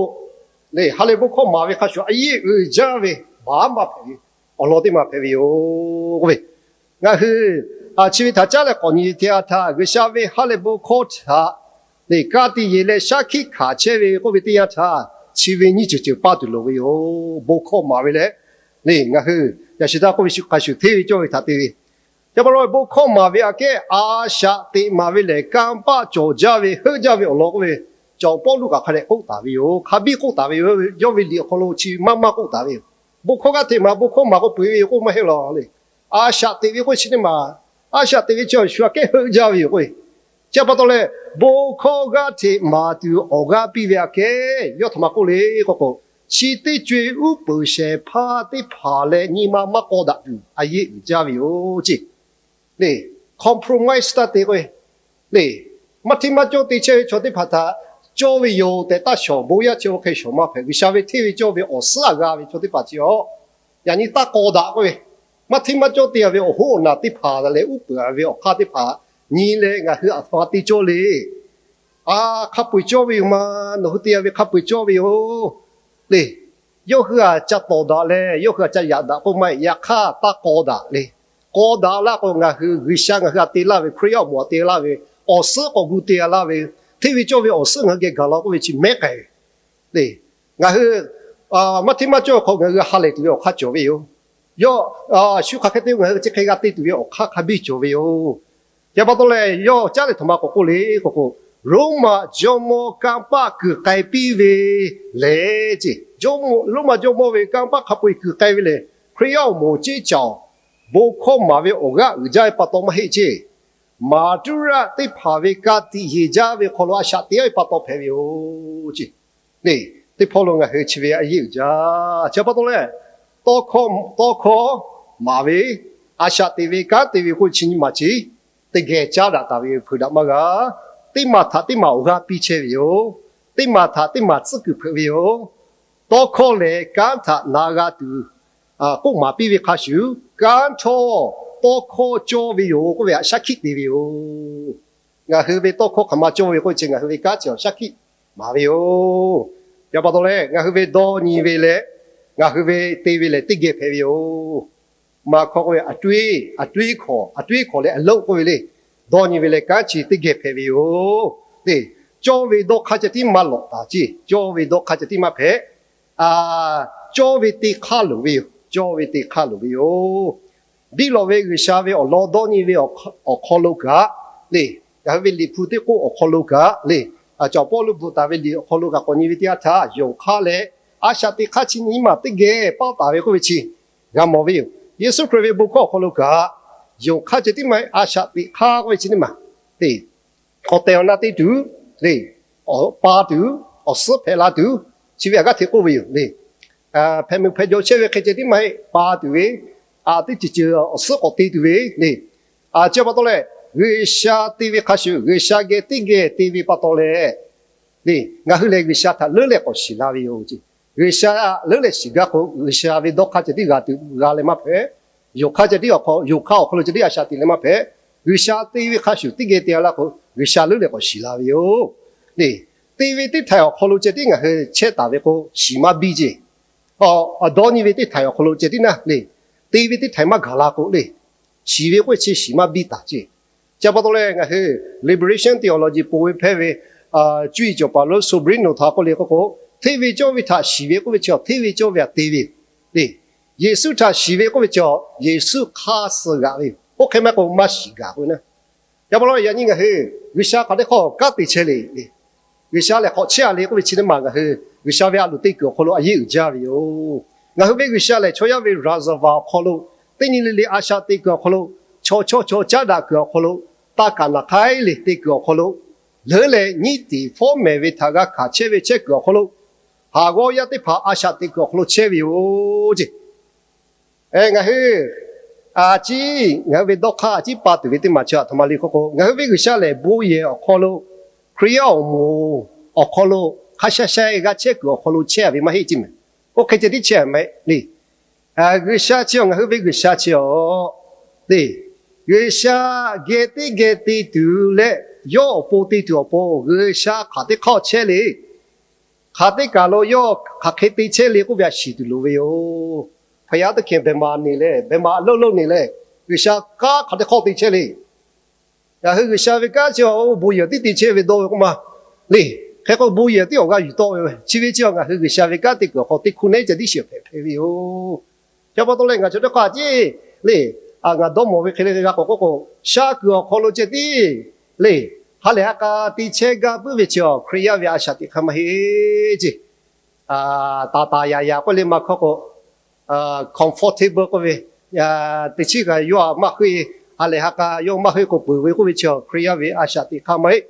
le, ha lehˬ bon hkawˇ maˍ ve hk'a shuˍ a yeˇ uiˍ jaˇ ve baˬ maˇ hpehꞈ ve, awˬ lawn teˇ maˬ hpehꞈ ve yoˬ k'oˆ ve, ngaˬ hui chi ve htaꞈ caˉ leh k'awꞈ nyi ve teˇ yanˇ htaˇ, G'uiˬsha ve ha lehˬ bon hkawˇ htaꞈ le ka tiꞈ yeˬ leh shaˉ hkiˆ hkanˍ chehˇ ve k'oˆ ve teˇ yanˇ htaˇ, chi ve nyiˇ ceuˬ ceuˬ paˇ tuˬ loˍ ve yoˬ. Bon hkawˇ maˍ ve leh le, ngaˬ hui yaꞈ shi taˇ k'oˆ ve shu hk'a shuˍ hteˇ ve cawˇ ve htaꞈ te ve, ca pa taw bon hkawˇ maˍ ve aꞈ kehˉ a shaꞈ teꞈ maˍ ve lehˬ, kanˇ paˆ cawˬ jaˇ ve heuˆ jaˇ ve awˬ lawn k'oˆ ve, cawˬ Pawˇluꞈ kaꞈ hk'a dehꞈ k'oˆ taˍ ve yoˬ. Hk'a biˇ k'oˆ taˍ ve yoˬ. Yawˇ ve liꞈ awˬ hk'aw lo chi maˇ maˇ k'oˆ taˍ ve yoˬ. Bon hkawˇ g'aˇ hteꞈ maˍ, bon hkawˇ maˍ k'o peu-eˬ ve yoˬ k'oˆ maˇ heˆ law le. A shaꞈ teꞈ ve k'oˆ chi teˇ maˬ, a shaꞈ teꞈ ve chi awˬ shu aꞈ kehˉ heuˆ jaˇ ve yoˬ k'oˆ ve, chi pa taw leh, bon hkawˇ g'aˇ hteꞈ maˍ tuˬ awˬ g'aˇ piˇ ve aꞈ kehˉ yawˇ htoꞈ ma k'oˆ le k'oˆ k'o, chi teˇ co-e uˉ peunˍ shehˍ hpaˇ teˇ hpaˍ leh nyi ma maˇ k'aw daꞈ tuˬ a yeˇ uiˍ jaˇ ve yoˬ ce. Le, compromise taˇ te k'o le, maˇ hteˇ maˇ cawˇ te chehˇ ve chaw teˇ hpaˍ htaꞈ cawˇ ve yoˬ tehꞈ taˇ shawˍ, bon yaˇ chi awˬ hk'e shawˍ maˇ hpehꞈ. G'uiˬsha ve hteˇ ve cawˇ ve awˬ suhˉ aꞈ g'a ve chaw teˇ hpaˍ chi awˬ yaꞈ nyi taˇ k'aw daꞈ k'oˆ ve, maˇ hteˇ maˇ cawˇ te a ve awˬ hoˉ awˬ naˬ teˇ hpaˍ leh uˉ peunˍ ve awˬ hk'aˇ teˇ hpaˍ nyi leh ngaˬ hui aˬ htoꞈ ma te cawˇ le. A, hk'a peu-eˬ cawˇ ve yoˬ ma, nawˬ hui te a ve hk'a peu-eˬ cawˇ ve yoˬ le. Yawˇ hui aꞈ ca tawˍ daꞈ leh yawˇ hui aꞈ ca yaꞈ daꞈ k'oˆ maˇ heˆ. Yaꞈ hk'aˇ taˇ k'aw daꞈ le. K'aw daꞈ laˇ k'o ngaˬ hui G'uiˬsha ngaˬ hui aꞈ te laˇ ve, Hkriꞈ yaˇ awˬ moˍ aꞈ te laˇ ve, awˬ suhˉ k'awꞈ gu te a laˇ ve, hteˇ ve cawˇ ve awˬ suhˉ ngaˬ hui geh gaˬ la k'oˆ ve chi mehˉ k'ai ve Le, ngaˬ hui maˇ hteˇ maˇ cawˇ ve hk'aw ngaˬ hui ha lehˬ tuˬ ve awˬ hk'aˇ cawˬ ve yoˬ. Yawˇ shu hk'aˬ hk'e te ngaˬ hui chi hk'e g'a te tuˬ ve awˬ hk'aˇ hk'a biˇ cawˬ ve yoˬ. Yaꞈ pa taw lehˬ, yawˇ caˉ leh htoꞈ ma k'awꞈ k'oˆ le k'o k'o, Roˉmaꞈ jawˇmawˇ kanˇ paˆ kuiˬ k'ai piˇ ve lehˬ ce, Roˉmaꞈ jawˇmawˇ ve kanˇ paˆ hk'a peu-eˬ kuiˬ k'ai ve lehˬ, Hkriꞈ yaˇ awˬ moˍ ceˇ caˬ awˬ bon hkawˇ maˍ ve awˬ g'aˇ uiˍ jaˇ ve pa taw maˇ heˆ ce, maˍ tuˉ raˆ teˇ hpaˍ ve ka tiꞈ yeˬ jaˇ ve hk'aw lo a shaꞈ teꞈ ve pa taw hpehꞈ ve yoˬ ce. Le, teˇ hpawˇ lo ngaˬ hui chi ve a yeˇ uiˍ jaˇ. Chi pa taw lehˬ, tawˇ hkawˇ maˍ ve, a shaꞈ teꞈ ve kanˉ te ve k'oˆ chi nyi maˬ ce, teˇ geh caˉ daꞈ taˍ ve hpeuꞈ daꞈ maˇ g'a. Teˇ maˬ htaꞈ teˇ maˬ awˬ g'aˇ piˇ chehˇ ve yoˬ. Teˇ maˬ htaꞈ teˇ maˬ tcuhˉ kuiˬ hpeuꞈ ve yoˬ. Tawˇ hkawˇ leh kanˉ htaꞈ na g'a tuˬ k'oˆ maˍ piˇ ve hk'a shuˍ, kanˉ htawˇ tawˇ hkawˇ cawˇ ve yoˬ k'oˆ ve htaꞈ shaˉ hkiˆ te ve yoˬ. Ngaˬ hui ve tawˇ hkawˇ hk'aˬ ma cawˇ ve k'oˆ chi ngaˬ hui ve kanˉ chi awˬ shaˉ hkiˆ maˍ ve yoˬ. Yaꞈ pa taw lehˬ, ngaˬ hui ve dawˇ nyi ve leh ngaˬ hui ve te ve lehˬ teˇ geh hpehꞈ ve yoˬ. Maˇ hkawˇ k'oˆ ve, a tuiˉ hkawꞈ, a tuiˉ hkawꞈ leh a loˆ k'oˆ ve le. Dawˇ nyi ve leh kanˉ chi teˇ geh hpehꞈ ve yoˬ. Cawˇ ve dawˇ hk'aˇ ceh tiˉ maˇ lawꞈ taˍ ce. Cawˇ ve dawˇ hk'aˇ ceh tiˉ maˇ hpehꞈ. Cawˇ ve te hk'aˇ loˍ ve yoˬ. Cawˇ ve te hk'aˇ loˍ ve yoˬ. Biˇ lawꞈ ve G'uiˬsha ve awˬ lawn dawˇ nyi ve awˬ hk'aw lo kaꞈ le, ngaˬ hui ve liꞈ hpu teˇ k'oˆ awˬ hk'aw lo kaꞈ le, Caˍ Pawˇluꞈ bvuhꞈ taˍ ve liꞈ awˬ hk'aw lo kaꞈ k'awꞈ nyi ve teˇ yanˇ htaˇ, yonˍ hk'aˇ leh a shaꞈ teꞈ hk'aˇ chi nyiˇ maˬ teˇ geh paˇ taˍ ve k'oˆ ve chi g'a mawˬ ve yoˬ. Yeˍsuˆ Hkriꞈ ve bon hkawˇ awˬ hk'aw lo kaꞈ, yonˍ hk'aˇ ceh tiˉ maˇ heˆ, a shaꞈ teꞈ hk'aˇ k'oˆ ve chi nyiˇ maˬ le, awˬ tehˬ awˬ na te tuˬ le, pa tuˬ, awˬ suhˉ hpehꞈ la tuˬ, chi ve a g'aˇ hteꞈ k'oˆ ve yoˬ le. Hpehꞈ meuˍ hpehꞈ jaw chehˇ ve hk'e ceh tiˉ maˇ heˆ, pa tuˬ ve, a teˇ ceuˬ ceuˬ awˬ suhˉ k'awꞈ te tuˬ ve le. Chi pa taw leh, G'uiˬsha te ve hk'a shuˍ G'uiˬsha geh teˇ geh te ve pa taw leh le, ngaˬ hui lehˬ G'uiˬsha htaꞈ leuˉ leh k'awꞈ shiˍ la ve yoˬ ce. G'uiˬsha leuˉ leh shiˍ gaˇ k'o, G'uiˬsha ve dawˇ hk'aˇ ceh tiˉ g'a tuˬ g'a leh maˇ hpehꞈ. Yonˍ hk'aˇ ceh tiˉ awˬ hk'aw, yonˍ hk'aˇ awˬ hk'aw lo ceh tiˉ a shaꞈ teꞈ leh maˇ hpehꞈ. G'uiˬsha te ve hk'a shuˍ teˇ geh te g'a la k'o, G'uiˬsha leuˉ leh k'awꞈ shiˍ la ve yoˬ le. Te ve teˇ htaiꞈ awˬ hk'aw lo ceh tiˉ ngaˬ hui chehˇ taˍ ve k'o, shiˍ maˇ biˇ ce. Dawˇ nyi ve teˇ htaiꞈ awˬ hk'aw lo ceh tiˉ naˇ le, te ve teˇ htaiꞈ maˇ gaˬ la k'o le, shiˍ ve k'oˆ ve chi shiˍ maˇ biˇ taˍ ce. Chi pa taw leh ngaˬ hui liberation theology po ve hpehˇ ve cuˇ yiˍ cawˬ paˍ lonˉ Sobrino htaꞈ k'oˆ le k'oˆ k'o, hteˇ ve cawˇ ve htaꞈ shiˍ ve k'oˆ ve chi hteˇ ve cawˇ ve htaꞈ te ve yoˬ le. Yeˍsuˆ htaꞈ shiˍ ve k'oˆ ve chi Yeˍsuˆ hk'aˇ suh g'aꞈ ve yoˬ. Oˇ hk'e maˇ k'o maˇ shiˍ gaˬ k'oˆ ve naˇ. Yaꞈ pa taw yaꞈ nyi ngaˬ hui G'uiˬsha hk'aˬ teˇ hk'awˇ kanˉ te chehˇ le le. G'uiˬsha lehˬ hk'awꞈ chehˇ a le k'oˆ ve chi teˇ maˬ ngaˬ hui G'uiˬsha ve a loˍ te kuiˬ awˬ hk'aw lo a yeˇ uiˍ jaˇ ve yoˬ. Ngaˬ hui ve G'uiˬsha lehˬ chaw yaˇ ve ရာဇဝင် awˬ hk'aw lo, teˇ nyi le le a shaꞈ teꞈ kuiˬ awˬ hk'aw lo, chaw chawˇ chaw caˉ daꞈ kuiˬ awˬ hk'aw lo, taˇ kaꞈ naˬ hk'aiˉ le te kuiˬ awˬ hk'aw lo, leuˉ leh nyiˉ tiˍ fawˉ mehˍ ve htaꞈ g'a hkanˍ chehˇ ve chehˇ kuiˬ awˬ hk'aw lo, haˍ g'awˇ yaˇ teˇ hpaˍ a shaꞈ teꞈ kuiˬ awˬ hk'aw lo chehˇ ve yoˬ ce. Ngaˬ hui a ciˉ ngaˬ hui ve dawˇ hk'aˇ a ciˉ pa tuˬ ve teˇ maˬ chi a htoꞈ ma le k'oˆ k'o, ngaˬ hui ve G'uiˬsha lehˬ bon yehˬ awˬ hk'aw lo, Hkriꞈ yaˇ awˬ moˍ awˬ hk'aw lo, hk'a sha sha g'a chehˇ kuiˬ awˬ hk'aw lo chehˇ ve maˇ heˆ ce mehˍ. Oˇ hk'e ceh tiˉ chehˇ mehˍ le. G'uiˬsha chi ngaˬ hui ve G'uiˬsha chi awˬ le, G'uiˬsha geh teˇ geh te tuˬ leh, yawˇ awˬ pon te tuˬ awˬ pon G'uiˬsha hk'aˬ teˇ hk'awˇ chehˇ le. Hk'aˬ teˇ kaˬ lo yawˇ hk'aˬ hk'e te chehˇ le k'oˆ ve a shiˍ tuˬ loˍ ve yoˬ. ဘုရားသခင် beh ma neˬ leh, beh ma a loˆ loˆ neˬ leh, G'uiˬsha kanˉ hk'aˬ teˇ hk'awˇ te chehˇ le. Ngaˬ hui G'uiˬsha ve kanˉ chi awˬ bon yehˬ tiˉ te chehˇ ve dawˇ ve k'oˆ ma le. Hk'e k'o bon yehˬ tiˉ awˬ g'a yuˬ tawˆ ve, chi ve chi ngaˬ hui G'uiˬsha ve kanˉ te kuiˬ awˬ hk'aw teˇ hk'u neˉ ceh tiˉ shiˍ hpehꞈ hpehꞈ ve yoˬ. Chi pa taw leh ngaˬ chaw teˇ hk'aˇ ceˇ le, ngaˬ dawˇ mawˬ ve hk'e le g'a k'awꞈ k'oˆ k'o, sha kuiˬ awˬ hk'aw lo ceh tiˉ le, ha lehˬ ha k'a te chehˇ gaˇ puiˉ ve chi awˬ Hkriꞈ yaˇ ve a shaꞈ teꞈ hk'aˇ maˇ heˆ ce. Taˍ taˍ yaꞈ yaꞈ k'oˆ le maˇ hkawˇ k'o, comfortable k'oˆ ve, teˇ chiˉ kaꞈ yawˇ maˇ heuˆ, ha lehˬ ha k'a yawˇ maˇ heuˆ k'o peuˬ ve k'oˆ ve chi awˬ Hkriꞈ yaˇ ve a shaꞈ teꞈ hk'aˇ maˇ heˆ.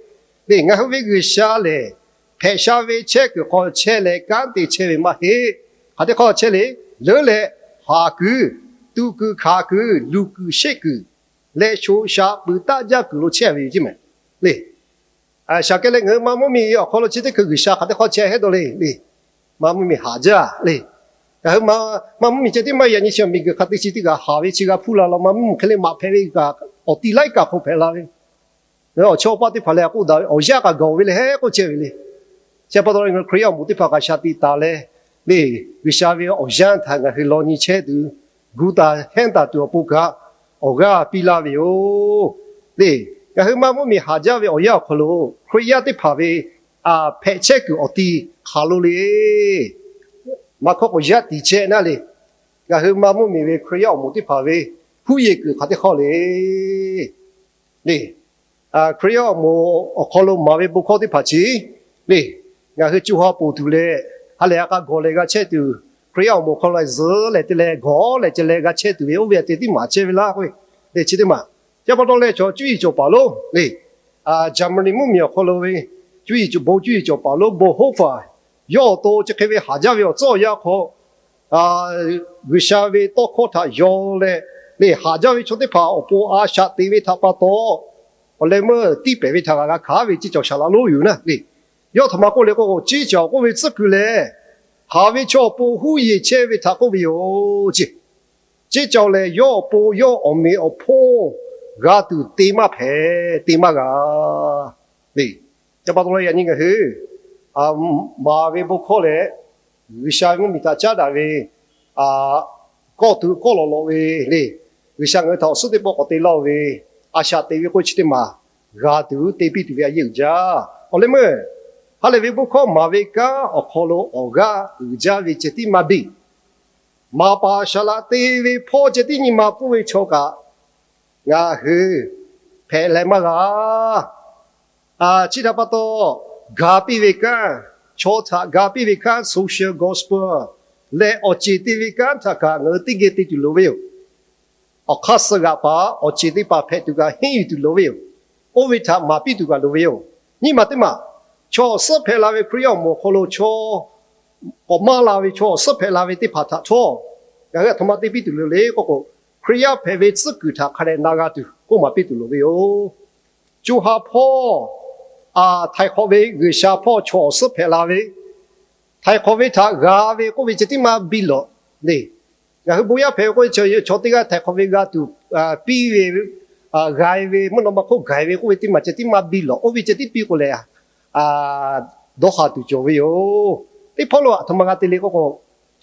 Le ngaˬ hui ve G'uiˬsha lehˬ, hpehꞈ sha ve chehˇ kuiˬ hk'aw chehˇ leh kanˉ te chehˇ ve maˇ heˆ. Hk'aˬ teˇ hk'awˇ chehˇ le, leuˉ leh haˍ kuiˬ, tu kuiˬ hkanˍ kuiˬ, luˬ kuiˬ sheˆ kuiˬ leh shoꞈ shaꞈ puiˍ taˆ jaˇ kuiˬ lo chehˇ ve yoˬ ceˇ mehˍ le. Shaˍ kehˬ leh ngaˬ hui maˇ mvuhˇ miˬ awˬ hk'aw lo chi teˇ hkui G'uiˬsha hk'aˬ teˇ hk'awˇ chehˇ hehˉ dawˇ le le. Maˇ mvuhˇ miˬ haˍ jaˇ le. Ngaˬ hui maˇ mvuhˇ miˬ ceh tiˉ maˇ yaꞈ nyi chi miˬguiˬ hk'a te chi teˇ g'aˇ haˍ ve chi g'a hpuˇ la la maˇ mvuhˇ miˬ hk'e le maꞈ hpehꞈ ve kaꞈ awˬ ti laiˉ kaꞈ hk'o hpehꞈ la ve. Awˬ chawˇ paˆ teˇ hpaˍ leh a k'oˆ daꞈ ve awˬ yanˇ kaꞈ gaˬ ve le hehˉ k'oˆ chehˇ ve le. Chi pa taw leh ngaˬ hui Hkriꞈ yaˇ awˬ moˍ teˇ hpaˍ kaꞈ shaˍ tiꞈ taˍ leh le, G'uiˬsha ve awˬ yanˇ htaꞈ ngaˬ hui law nyi chehˇ tuˬ, gu taˍ hehnˇ taˍ tuˬ awˬ pon kaꞈ awˬ g'aˇ piˇ laˇ ve yoˬ. Le, ngaˬ hui maˇ mvuhˇ miˬ haˍ jaˇ ve awˬ yanˇ awˬ hk'aw lo Hkriꞈ yaˇ teˇ hpaˍ ve hpehꞈ chehˇ kuiˬ awˬ ti hk'aˬ lo le. Maˇ hkawˇ k'o yaˇ tiˍ chehˇ naˉ le. Ngaˬ hui maˇ mvuhˇ miˬ ve Hkriꞈ yaˇ awˬ moˍ teˇ hpaˍ ve huˉ yeˬ kuiˬ hk'aˬ teˇ hk'awˇ le. Le, Hkriꞈ yaˇ awˬ moˍ awˬ hk'aw lo maˍ ve bon hkawˇ teˇ hpaˍ chi le, ngaˬ hui co ha ponˬ tuˬ leh, ha lehˬ ha k'a gawˬ leh g'a chehˇ tuˬ, Hkriꞈ yaˇ awˬ moˍ hk'aw lo zuhꞈ leh te leh gawˬ leh ce leh g'a chehˇ tuˬ ve oˇ ve aꞈ te tiˉ maˍ chehˇ ve laˇ k'oˆ ve, le chi teˇ maˬ. Chi pa taw leh chaw cuˇ yiˍ cawˬ paˍ lonˉ le, Jaˍmaˍniˆ mvuhˇ miˬ awˬ hk'aw lo ve cuˇ yiˍ, bon cuˇ yiˍ cawˬ paˍ lonˉ Bonhoeffer, yawˇ awˬ to chi hk'e ve haˍ jaˇ ve awˬ tcuhˉ awˬ yanˇ hk'aw, G'uiˬsha ve tawˇ hkawˇ htaꞈ yaw leh, le haˍ jaˇ ve chaw teˇ hpaˍ awˬ pon a shaꞈ teꞈ ve htaꞈ pa taw, awˬ leh meuˇ tiˇ pehˍ ve htaꞈ g'a g'a hkanˍ ve ceˇ cawˬ shaˍ laꞈ lonˉ yoˬ naˉ le. Yawˇ htaꞈ maˇ k'oˆ le k'o, ceˇ cawˬ k'oˆ ve tcuhˉ kuiˬ lehˬ, haˍ ve chaw awˬ pon huˉ yeˬ chehˇ ve htaꞈ k'oˆ ve yoˬ. Ceˇ cawˬ lehˬ, yawˇ awˬ pon yawˇ awˬ meꞈ awˬ hponˇ g'a tuˬ te maˇ hpehꞈ, te maˇ g'a. Chi pa taw leh yaꞈ nyi ngaˬ hui maˍ ve bon hkawˇ leh, G'uiˬsha ve mvuhˇ miˬ htaꞈ caˉ daꞈ ve, kawˆ tuˬ kawˆ lawꞈ lawꞈ ve le, G'uiˬsha ngaˬ hui htaꞈ awˬ suhˉ teˇ pawˆ k'awꞈ te laˇ-oˬ ve, a shaꞈ teꞈ ve k'oˆ chi teˇ maˬ g'a tuˬ te piˇ tuˬ ve a yeˇ uiˍ jaˇ. Awˬ leh meuˇ, ha lehˬ ve bon hkawˇ maˍ ve kanˉ awˬ hk'aw lo awˬ g'aˇ uiˍ jaˇ ve ceh tiˉ maˇ biˇ, maˍ paˍ shaˍ laꞈ te ve hpawˇ ceh tiˉ nyi ma pfuhˇ ve chaw kaꞈ ngaˬ hui hpehꞈ leh maˇ g'a. Chi htaꞈ pa taw, ga piˇ ve kanˉ, chaw htaꞈ ga piˇ ve kanˉ, social gospel leh awˬ ceˬ te ve kanˉ htaꞈ kaꞈ ngaˬ hui teˇ geh te tuˬ loˍ ve yoˬ. Awˬ hk'aˇ suh g'aꞈ paˍ awˬ ceˬ teˇ hpaˍ hpehꞈ tuˬ kaꞈ henˇ yuˬ tuˬ loˍ ve yoˬ. Oˇ ve htaꞈ maˍ piˇ tuˬ kaꞈ loˍ ve yoˬ. Nyiˇ maˬ teˇ maˬ, chaw awˬ suhˉ hpehꞈ la ve Hkriꞈ yaˇ awˬ moˍ awˬ hk'aw lo chaw k'awꞈ maˇ la ve chaw awˬ suhˉ hpehꞈ la ve teˇ hpaˍ htaꞈ htawˇ, ngaˬ hui aˬ htoꞈ ma te piˇ tuˬ loˍ le k'oˆ k'o, Hkriꞈ yaˇ hpehꞈ ve tcuhˉ kuiˬ htaꞈ hk'a dehꞈ na g'a tuˬ k'oˆ maˍ piˇ tuˬ loˍ ve yoˬ. Co ha hpawˇ, htaiˍ hk'awꞈ ve G'uiˬsha hpawˇ chaw awˬ suhˉ hpehꞈ la ve, htaiˍ hk'awꞈ ve htaꞈ g'a ve k'oˆ ve ceh tiˉ maˇ biˇ lawꞈ le. Ngaˬ hui bon yaˇ hpehꞈ ve k'oˆ ve, chaw teˇ g'aˇ htaiˍ hk'awꞈ ve g'a tuˬ piˇ ve, g'a ve, mvuhˇ naw ma hk'oˆ g'a ve k'oˆ ve teˇ maˬ ceh tiˉ maˇ biˇ lawꞈ. Oˇ ve ceh tiˉ piˇ k'o lehˬ, dawˇ haˍ tuˬ cawˬ ve yoˬ. Teˇ hpawˇ lo aˬ htoꞈ ma g'a te le k'oˆ k'o,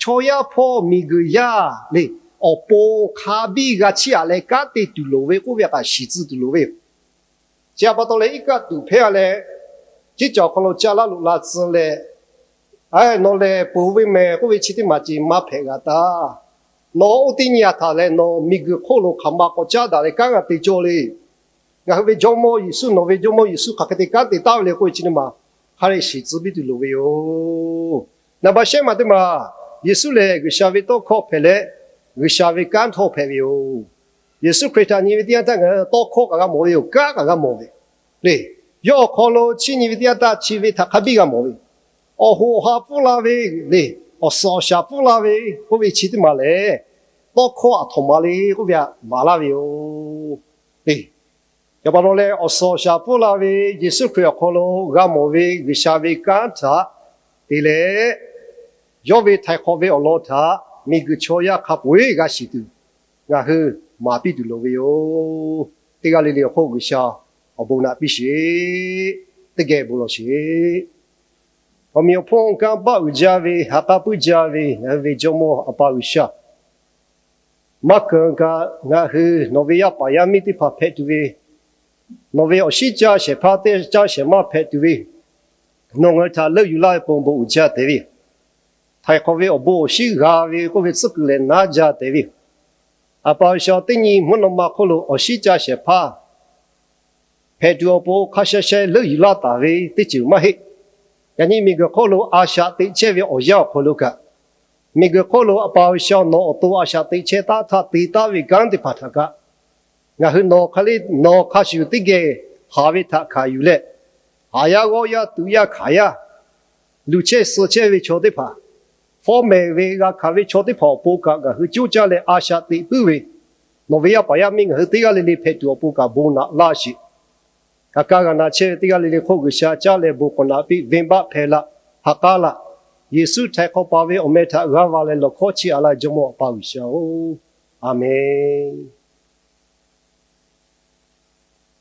chaw yaˇ hpawˇ miˬguiˬ yaˇ le, awˬ pon hk'a biˇ g'a chiˇ aꞈ leh kanˉ te tuˬ loˍ ve k'oˆ ve htaꞈ kaꞈ shiˍ tcuh tuˬ loˍ ve yoˬ. Chi htaꞈ pa taw leh iˉ kaˆ tuˬ hpehˇ a leh, ceˇ cawˬ hk'aw lo caˇ laˇ loꞈ la tcuh leh, a, nawˬ lehˬ ponˬ ve mehˬ k'oˆ ve chi teˇ maˬ ceˬ maˇ hpehꞈ g'a taˇ. Nawˬ oˇ teˇ nyi a htaꞈ leh nawˬ miˬguiˬ hk'oˆ lo hk'aˬ ma k'awꞈ caˉ daꞈ leh kanˉ g'a te cawˇ le. Ngaˬ hui ve Jawˇmawˇ Yeˍsuˆ, nawˬ ve Jawˇmawˇ Yeˍsuˆ hk'aˬ hk'e te kanˉ te taˍ ve le k'oˆ ve chi teˇ maˬ hk'a dehꞈ shiˍ tcuh piˇ tuˬ loˍ ve yoˬ. Naˍ baꞈ shehˉ maˬ teˇ maˬ, Yeˍsuˆ lehˬ G'uiˬsha ve tawˇ hkawˇ hpehꞈ leh, G'uiˬsha ve kanˉ htawˇ hpehꞈ ve yoˬ. Yeˍsuˆ Hkriꞈ htaꞈ nyi ve teˇ yanˇ htaˇ ngaˬ hui tawˇ hkawˇ kaꞈ g'a mawˬ ve yoˬ, kanˉ kaꞈ g'a mawˬ ve le. Yawˇ awˬ hk'aw lo chiˇ nyi ve teˇ yanˇ htaˇ chi ve htaꞈ hk'a biˇ g'a mawˬ ve yoˬ. Awˬ hoꞈ awˬ ha pfuhˇ la ve le, awˬ suhˍ awˬ shaˍ pfuhˇ la ve k'oˆ ve chi teˇ maˬ lehˬ, tawˇ hkawˇ aˬ htoꞈ ma le k'oˆ ve htaꞈ maˍ laˇ ve yoˬ le. Yaꞈ pa taw leh, awˬ suhˍ awˬ shaˍ pfuhˇ la ve Yeˍsuˆ Hkriꞈ awˬ hk'aw lo g'a mawˬ ve G'uiˬsha ve kanˉ htaꞈ te leh, yawˇ ve htaiˍ hk'awꞈ ve awˬ lawn htaꞈ miˬguiˬ chaw yaˇ hk'a peu-eˬ g'a shiˍ tuˬ, ngaˬ hui maˍ piˇ tuˬ loˍ ve yoˬ. Teˇ g'aˇ le le awˬ hk'oˆ G'uiˬsha awˬ bon naꞈ piˇ sheˍ. Teˇ geh bon lawˬ sheˍ. Awˬ meꞈ awˬ hponˇ kanˇ paˆ uiˍ jaˇ ve, ha k'aˉ puiˉ jaˇ ve ngaˬ hui ve Jawˇmawˇ A pa G'uiˬsha, maˇ keunˍ kaꞈ ngaˬ hui nawˬ ve yaˇ paˍ yaˇ miˇ teˇ hpaˍ hpehꞈ tuˬ ve, nawˬ ve awˬ shinˉ caˇ shehˍ hpaˇ teˇ caˇ shehˍ maˇ hpehꞈ tuˬ ve, nawˬ ngaˬ hui htaꞈ leuˆ yuˬ laˇ ve pon bon uiˍ jaˇ tehꞈ ve yoˬ. Htaiˍ hk'awꞈ ve awˬ bon awˬ shinˉ g'a ve k'oˆ ve tcuhˉ kuiˬ lehˬ naˉ jaˇ tehꞈ ve yoˬ. A pa G'uiˬsha, teˇ nyi mvuhˇ naw ma hk'oˆ lo awˬ shinˉ caˇ shehˍ hpaˇ hpehꞈ tuˬ awˬ pon hk'a sha sha leuˆ yuˬ laˇ taˍ ve teˇ ceuˬ maˇ heˆ. Yaꞈ nyi miˬguiˬ hk'oˆ lo a shaꞈ teꞈ chehˇ ve awˬ yanˇ awˬ hk'aw lo kaꞈ, miˬguiˬ hk'oˆ lo A pa G'uiˬsha nawˬ awˬ to a shaꞈ teꞈ chehˇ taˉ htaˇ te taˉ ve kanˉ teˇ hpaˍ htaꞈ kaꞈ, ngaˬ hui nawˬ hk'a le, nawˬ hk'a shuˍ teˇ geh haˍ ve htaꞈ hkanˍ yuˬ leh, haˍ yaˇ g'awˇ yaˇ tuꞈ yaˇ hkanˍ yaˇ, luˬ chehˇ suh chehˇ ve chaw teˇ hpaˍ, fawˉ mehˍ ve g'a hkanˍ ve chaw teˇ hpaˍ awˬ pon kaꞈ ngaˬ hui coˇ caˇ leh a shaꞈ teꞈ puiˉ ve, nawˬ ve yaˇ paˍ yaˇ miˇ ngaˬ hui teˇ g'aˇ le le hpehꞈ tuˬ awˬ pon kaꞈ bon naꞈ laˇ sheˍ. Kaꞈ kaˇ g'a na chehˇ ve teˇ g'aˇ le le hk'oˆ G'uiˬsha caˇ leh bon k'awꞈ naꞈ piˇ, venˇbaˆ hpehˇ laˇ, ha k'aˉ laˇ. Yeˍsuˆ htaiˍ hk'awꞈ paˍ ve awˬ meh htaꞈ g'a va leh lawˬ hkawˇ chiˇ aꞈ laˇ, Jawˇmawˇ A pa G'uiˬsha-oˬ, Aˍmenˍ.